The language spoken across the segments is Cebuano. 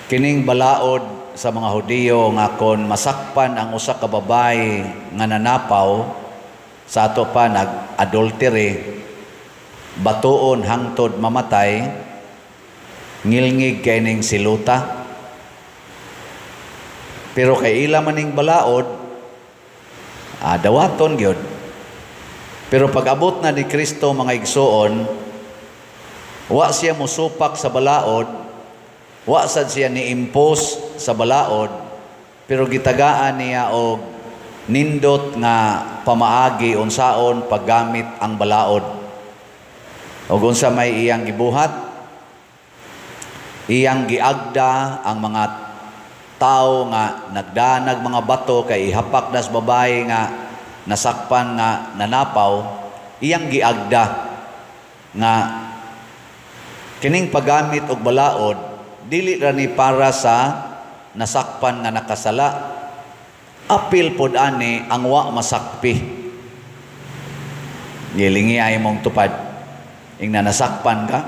Kining balaod sa mga Hudiyo nga kon masakpan ang usa ka babae nga nanapaw, sa ato pa nag-adultery, batuon hangtod mamatay, ngilngig kay ning siluta. Pero kay ila maning balaod, dawaton gyud. Pero pag-abot na ni Kristo, mga igsoon, wa siya musupak sa balaod, wa sad siya ni-impose sa balaod, pero gitagaan niya og nindot nga pamaagi unsaon paggamit ang balaod. Og unsa may iyang gibuhat? Iyang giagda ang mga tao nga nagdanag mga bato kay ihapak nas babae nga nasakpan nga nanapaw, iyang giagda nga kining paggamit og balaod dili ra ni para sa nasakpan nga nakasala, apil pod ani ang wa masakpi. Gilingi ay mong tupad ing nasakpan ka,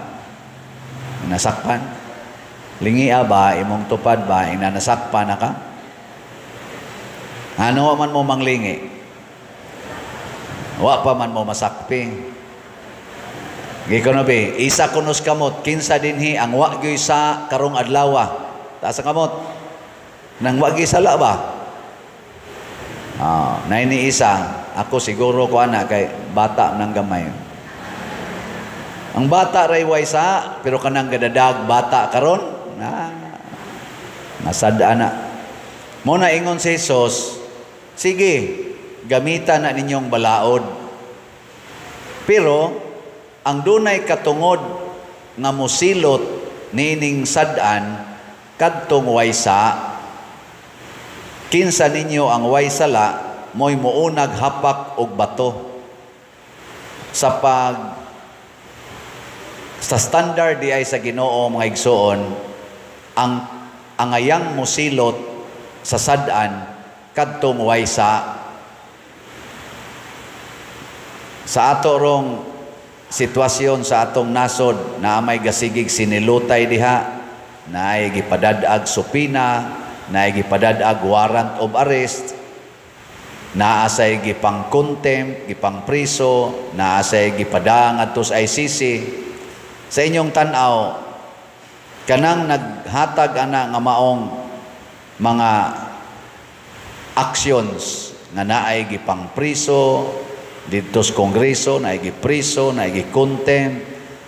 nasakpan. Lingia ba imong tupad ba ing nasakpan na ka? Ano man mo manglingi? Wa pa man mo masakpi. Gikono be, isa kunos kamot, kinsa dinhi ang wa gyoy sa karong adlawa? Taas ang kamot. Nang wa gyoy sala ba? Ah, nay ni isa, ako siguro ko ana kay bata nang gamay. Ang bata ray way sa, pero kanang gadadag bata karon na nasad ana. Mo na ingon si Jesus, sige, gamitan na ninyong balaod. Pero ang dunay katungod nga mosilot nining sad-an kadtong way sa. Kinsa ninyo ang way sala, mo'y muunag hapak og bato. Sa standard di ay sa Ginoo, mga igsoon, ang angayang mosilot sa sad-an kadtong way sa. Sa ato rong sitwasyon sa atong nasod na may gasigig sinilutay diha, naay gipadad-ag supina, naay gipadad-ag warrant of arrest, naa say gipang contempt, gipang priso, naa say gipadang adto sa ICC. Sa inyong tan-aw, kanang naghatag ana nga maong mga actions nga naay gipang priso didto sa Kongreso, naay gipriso, naay gi-contempt,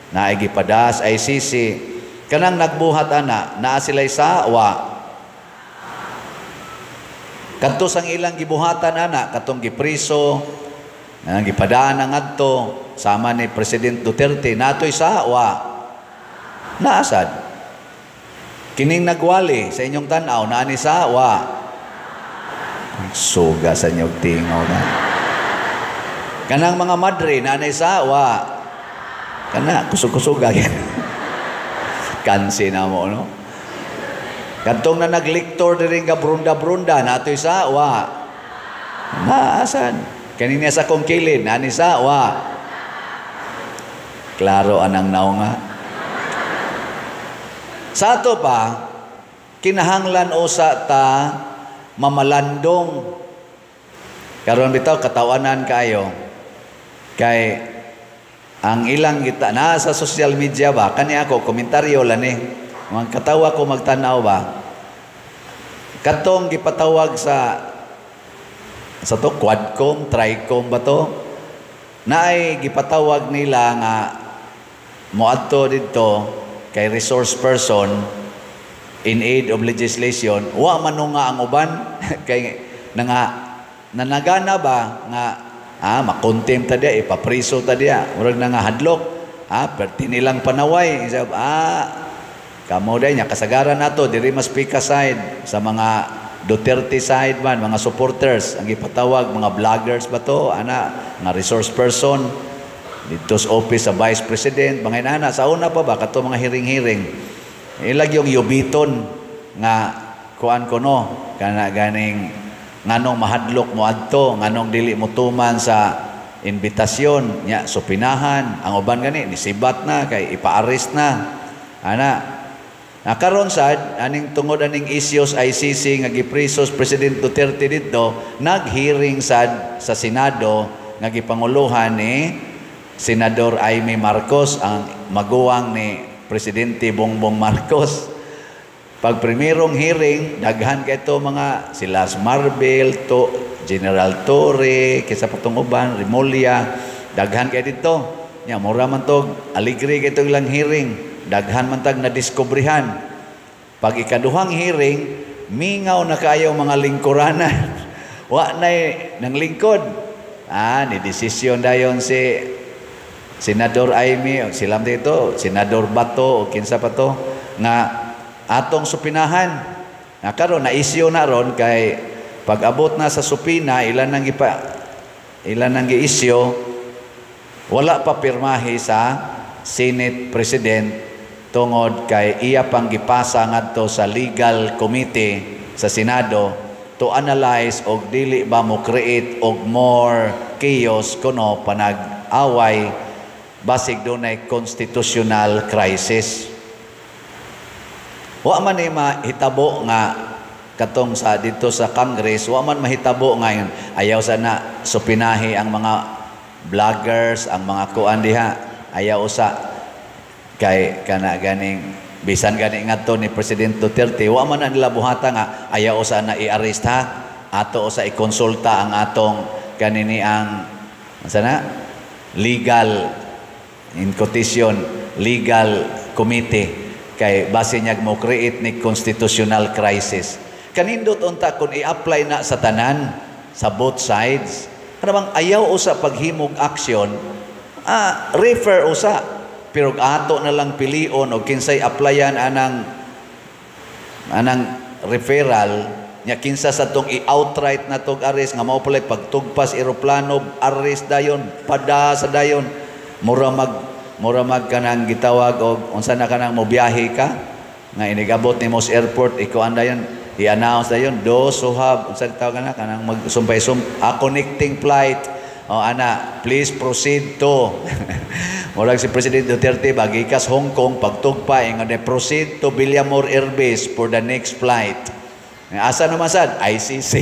naay gipadas ICC, kanang nagbuhat ana, naa sila'y sa wa? Kadto sang ilang gibuhatan ana, katong gipriso, nang gipadaan ang adto sama ni President Duterte, natoy sa wa? Naasad. Kining nagwali, sa inyong tan-aw, naa ni sa wa? Suga sa inyong tingaw na. Kanang mga madre, naa ni sa wa? Kana kusog-kusog. Kansi na mo, no? Kadtong na nagliktor diri nga brunda-brunda, natoy sa wa? Naasan. Kanina sa kong kilid, naa ni sa wa? Klaro anang naunga. Sa ato pa, kinahanglan usa ta mamalandong. Karon bitaw katawanan kayo kay ang ilang kita na sa social media ba, kani ako komentaryo lang ni. Mga katawa ko magtanaw ba. Katong gipatawag sa to Quadcom, Tricom ba to? Naay gipatawag nila nga moadto didto kay resource person in aid of legislation, wa man nga ang uban kay nanga nanagana ba nga makontempt ta diya, ipapriso ta diya, murag na nga hadlok, perti nilang panaway, isab, kamo day nya kasagaran nato diri mas pika side sa mga Duterte side man, mga supporters ang gipatawag, mga vloggers ba to ana nga resource person dito sa office sa Vice President, mga inana. Sa una pa ba, kato mga hearing-hearing, ilag yung yubiton nga kuan ko no, kana ganing nganong mahadlok mo adto, nganong dili mo tuman sa imbitasyon nya, supinahan ang uban, gani nisibat na kay ipa-arrest na ana. Na karon sad aning tungod aning issues ICC nga gipreso si President Duterte didto, nag-hearing sad sa Senado nga gipanguluhan ni Senador Imee Marcos, ang maguwang ni Presidente Bongbong Marcos. Pag primerong hearing, daghan kay ito mga sila Marbil, to General Torre, kaysa patong uban, Remulla, daghan kay dito. Nya mura man to, aligre kay ito ilang hearing. Daghan man tag nadiskobrehan. Pag ikaduhang hearing, mingaw na kayo mga lingkuranan. Wa nay nang lingkod. Ni desisyon dayon si Senador Imee, o silam dito, Senador Bato, o kinsa pa to, nga atong supinahan. Na karon na isyu na ron kay pag-abot na sa subpoena, ilan nang gi-issue, wala pa pirmahe sa Senate President tungod kay iya pang gipasa ngadto sa legal committee sa Senado to analyze og dili ba mo create og more chaos kuno panag-away, basig dunay constitutional crisis. Wa man ni mahitabo nga katong sa dito sa Congress, wa man mahitabo ngayon. Ayaw sana supinahi ang mga vloggers, ang mga kuan diha. Ayaw usa kay kana ganing bisan gani ngadto ni President Duterte, wa man na nila buhata nga ayaw usa na i-arrest ha. Ato usa ikonsulta ang atong kanini ang sana legal, in quotation, legal committee kay base niya mo create ni constitutional crisis. Kanindot unta kung i-apply na sa tanan sa both sides. Kana bang ayaw usa paghimog action, refer usa, pero ato na lang pilion og kinsay applyan anang referral nya, kinsa sa tong i-outright na tog arrest nga mao palay pagtugpas eroplano, arrest dayon, pada sa dayon, mura mag kanang gitawag og unsa na kanang mobiyahe ka nga inigabot nimo sa airport, ikuan dayon, i-announce dayon, "Those who have," unsa tawag na kanang magsumpay sum a connecting flight o ana, "Please proceed to," murag si President Duterte bagikas Hong Kong, pagtugpa ingon, "Proceed to Villamor Air Base for the next flight." Asa naman sad? ICC.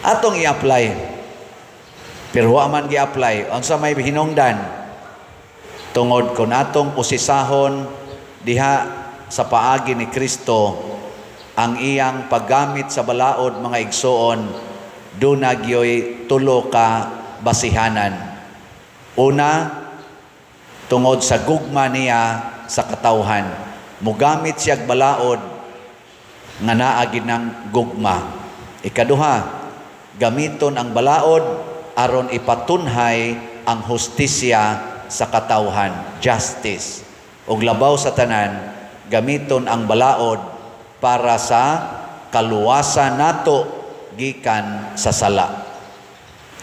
Atong i-apply. Pero wa man gi-apply. Unsa may hinungdan? Tungod kon atong usisahon diha sa paagi ni Kristo ang iyang paggamit sa balaod, mga igsoon, duna gyoy tulo ka basihanan. Una, tungod sa gugma niya sa katawhan. Mugamit siyag balaod nga naa gid ng gugma. Ikaduha, gamiton ang balaod aron ipatunhay ang hustisya sa katawhan, justice. Ug labaw sa tanan, gamiton ang balaod para sa kaluwasan nato gikan sa sala.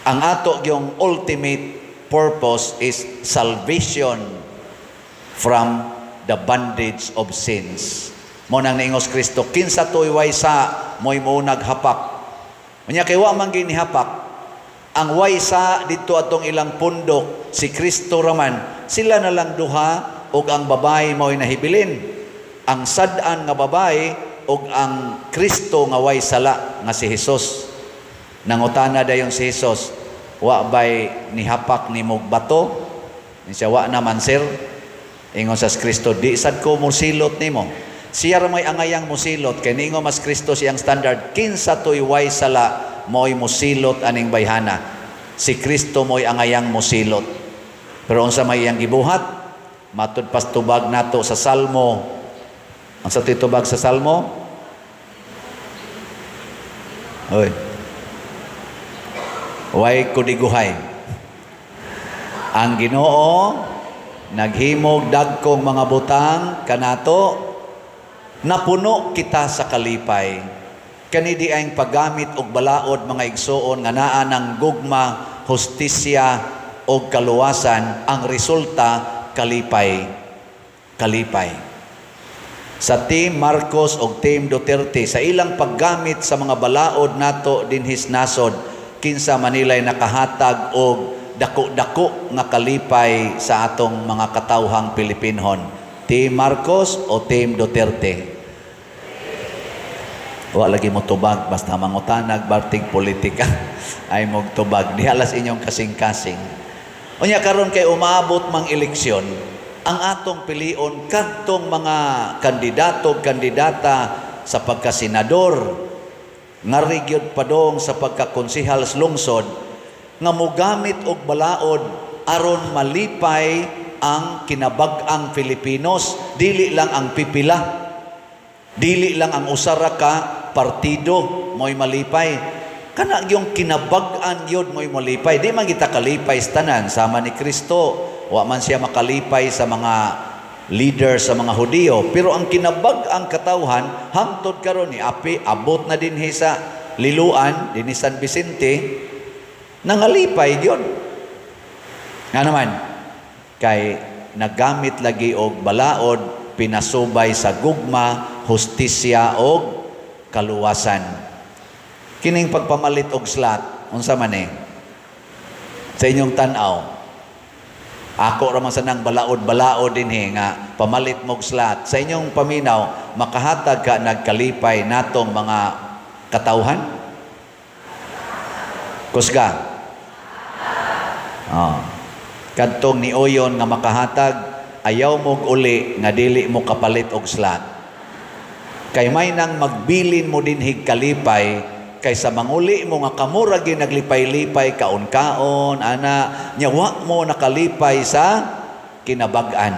Ang ato yung ultimate purpose is salvation from the bondage of sins. Mo nang niingos Kristo, "Kinsa to'y way sa, mo'y mo naghapak." Unya kay wa man ginihapak, ang way sa didto atong ilang pundok, si Kristo raman, sila na lang duha ug ang babae mo'y nahibilin. Ang sad-an nga babae ug ang Kristo nga way sala nga si Jesus. Nangutana dayon si Jesus, "Wa bay nihapak nimog bato?" Siya, "Wa naman, sir." Ingon sa Kristo, "Di sad ko mosilot nimo." Siya ra may angayang mosilot kay niingon mas Kristo, siyang standard, kinsa to'y way sala mo'y mosilot aning bayhana. Si Kristo mo'y angayang mosilot. Pero unsa may iyang gibuhat? Matud pas tubag nato sa Salmo. Ang sa tubag sa Salmo? Oy. Way kudiguhay. Ang Ginoo naghimog dagkong mga butang kanato, napuno kita sa kalipay. Kani di ang paggamit og balaod, mga igsoon, nga naa ng gugma, hustisya og kaluwasan, ang resulta kalipay. Kalipay. Sa Team Marcos og Team Duterte, sa ilang paggamit sa mga balaod nato dinhis nasod, kinsa manilay nakahatag og dako-dako nga kalipay sa atong mga katawhang Pilipinhon? Team Marcos o Team Duterte? Wa lagi mo tubag, basta mangutanag bartig politika ay mogtubag. Diha las inyong kasing-kasing. Unya karon kay umaabot mang eleksyon, ang atong pilion kadtong mga kandidato, kandidata sa pagkasenador, ngari gyud padong sa pagkakonsehal sa lungsod, nga mogamit og balaod aron malipay ang kinabag-ang Filipinos, dili lang ang pipila, dili lang ang usara ka partido mo'y malipay. Kana yung kinabag-an yun mo'y malipay. Di man kita kalipay sa tanan, sama ni Kristo. Wa man siya makalipay sa mga leader sa mga Hudiyo. Pero ang kinabag-ang katawhan, hangtod karon ni api, abot na dinhi sa Liloan, dinhi San Vicente, nangalipay yun. Nga naman, kay nagamit lagi og balaod, pinasubay sa gugma, hustisya og kaluwasan. Kining pagpamalit og slot, unsa man eh? Sa inyong tan-aw. Ako ra man sa nang balaod-balaod dinhi nga pamalit mog slot. Sa inyong paminaw, makahatag ka nagkalipay natong mga katawhan? Kusga. Oh. Kadtong niuyon nga makahatag, ayaw mog uli nga dili mo kapalit og slot. Kay may nang magbilin mo dinhig kalipay kaysa manguli mo nga kamura gyud naglipay-lipay kaon-kaon ana nya wa mo nakalipay sa kinabag-an.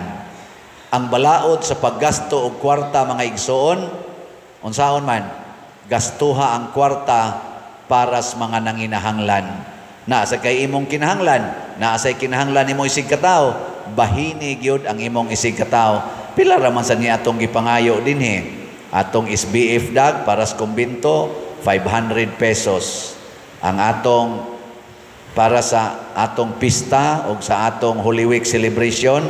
Ang balaod sa paggasto og kwarta, mga igsoon, unsaon man gastuha ang kwarta para sa mga nanginahanglan. Naa sa kay imong kinahanglan, naa say kinahanglan nimo isig katawo, bahini gyud ang imong isig katawo. Pila ra man sa niya atong gipangayo dinhi? Atong SBF dag para sa kumbinto, 500 pesos. Ang atong para sa atong pista o sa atong Holy Week celebration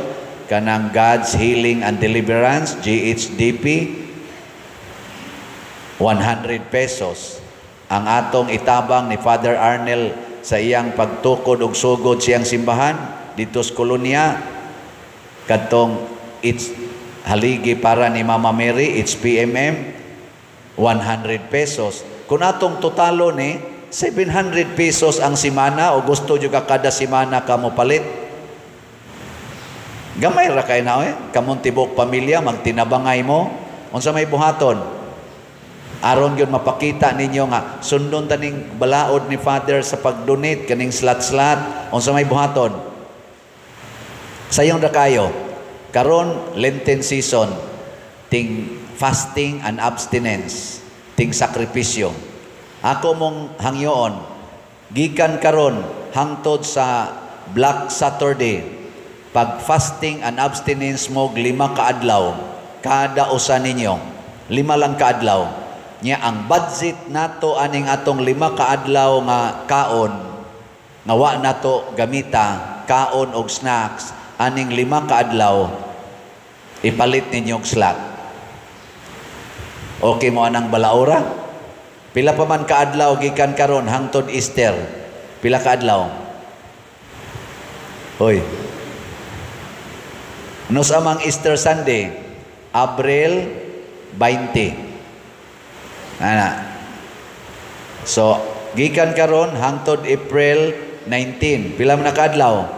kanang God's Healing and Deliverance, GHDP, 100 pesos. Ang atong itabang ni Father Arnel sa iyang pagtukod og sugod siyang simbahan dito sa kolonya, kadtong it's haligi para ni Mama Mary, HPMM, 100 pesos. Kung atong totalo ni 700 pesos ang simana, o gusto jud ka kada simana ka mo palit, gamay ra kay na eh. Kamong tibok pamilya magtinabangay mo, unsa may buhaton aron gyud mapakita ninyo nga sundon taning balaod ni Father sa pag-donate kaning slot-slot? Unsa may buhaton? Sayon ra kayo karon Lenten season, ting fasting and abstinence, ting sakripisyo. Ako mong hangyoon, gikan karon hangtod sa Black Saturday, pag fasting and abstinence mo 5 ka adlaw kada usa ninyo, 5 lang ka adlaw. Nya ang budget nato aning atong 5 ka adlaw nga kaon nga wa nato gamita kaon og snacks aning 5 ka adlaw, ipalit ninyo og slot. Okay mo anang balaora? Pila pa man kaadlaw gikan karon hangtod Easter? Pila ka adlaw? Hoy. Ano sa amang Easter Sunday? Abril 20. Ana. So, gikan karon hangtod April 19. Pila man na kaadlaw?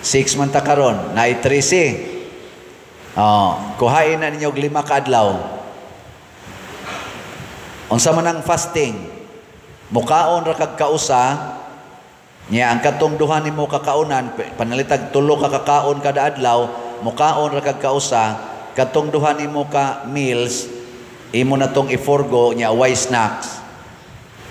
6 man ta karon, naay 13. Oh, kuhain na ninyo og 5 ka adlaw. Unsa man ang fasting? Mukaon ra kag kausa, nya ang katong duha nimo kakaunan, panalitag 3 ka kakaon kada adlaw, mukaon ra kag kausa, katong duha nimo ka meals imo na tong i-forgo, nya way snacks.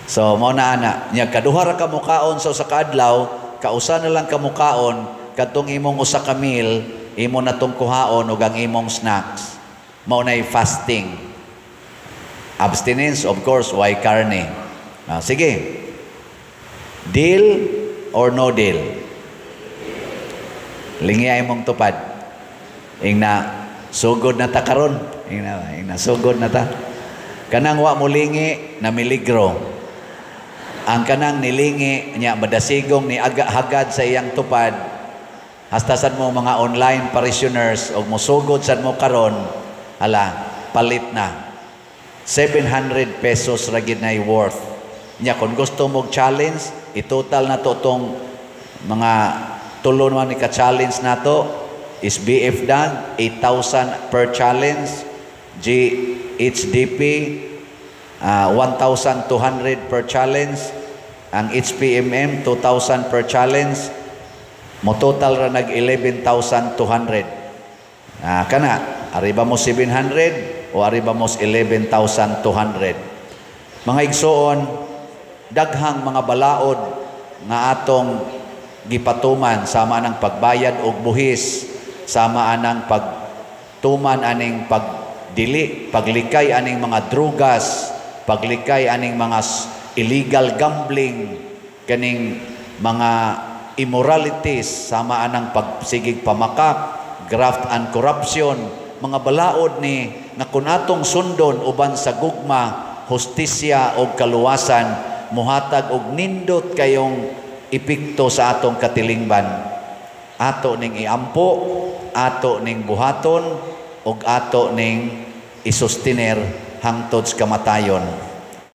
So mao na ana, nya kaduha ra ka mukaon sa usa ka adlaw, kausa na lang ka mukaon, katong imong usa ka meal imo na tong kuhaon og ang imong snacks. Mao nay fasting. Abstinence, of course, why carne. Ah, sige. Deal or no deal? Lingi ay mong tupad. Ingna sugod na ta karon. Ingna sugod na ta. Kanang wa mo lingi na miligro. Ang kanang nilingi nya madasigong ni aga hagad sa iyang tupad, Hasta sad mo mga online parishioners og mosugod sad mo karon, hala, palit na. 700 pesos ra gid na worth. Nya kung gusto mo challenge, i-total na to tong mga tulo naman ni ka-challenge nato is BF DAG 8,000 per challenge, GHDP 1,200 per challenge, ang HPMM 2,000 per challenge, mo total ra nag 11,200. Kana ariba mo 700 o ariba mo 11,200. Mga igsoon, daghang mga balaod nga atong gipatuman, sama ng pagbayad og buhis, sama anang pagtuman aning pagdili, paglikay aning mga drugas, paglikay aning mga illegal gambling, kaning mga immoralities, sama anang pagsigig pamakak, graft and corruption, mga balaod ni nga kun atong sundon uban sa gugma, hustisya og kaluwasan, muhatag og nindot kayong epekto sa atong katilingban. Ato ning iampo, ato ning buhaton, ug ato ning isustiner hangtod sa kamatayon.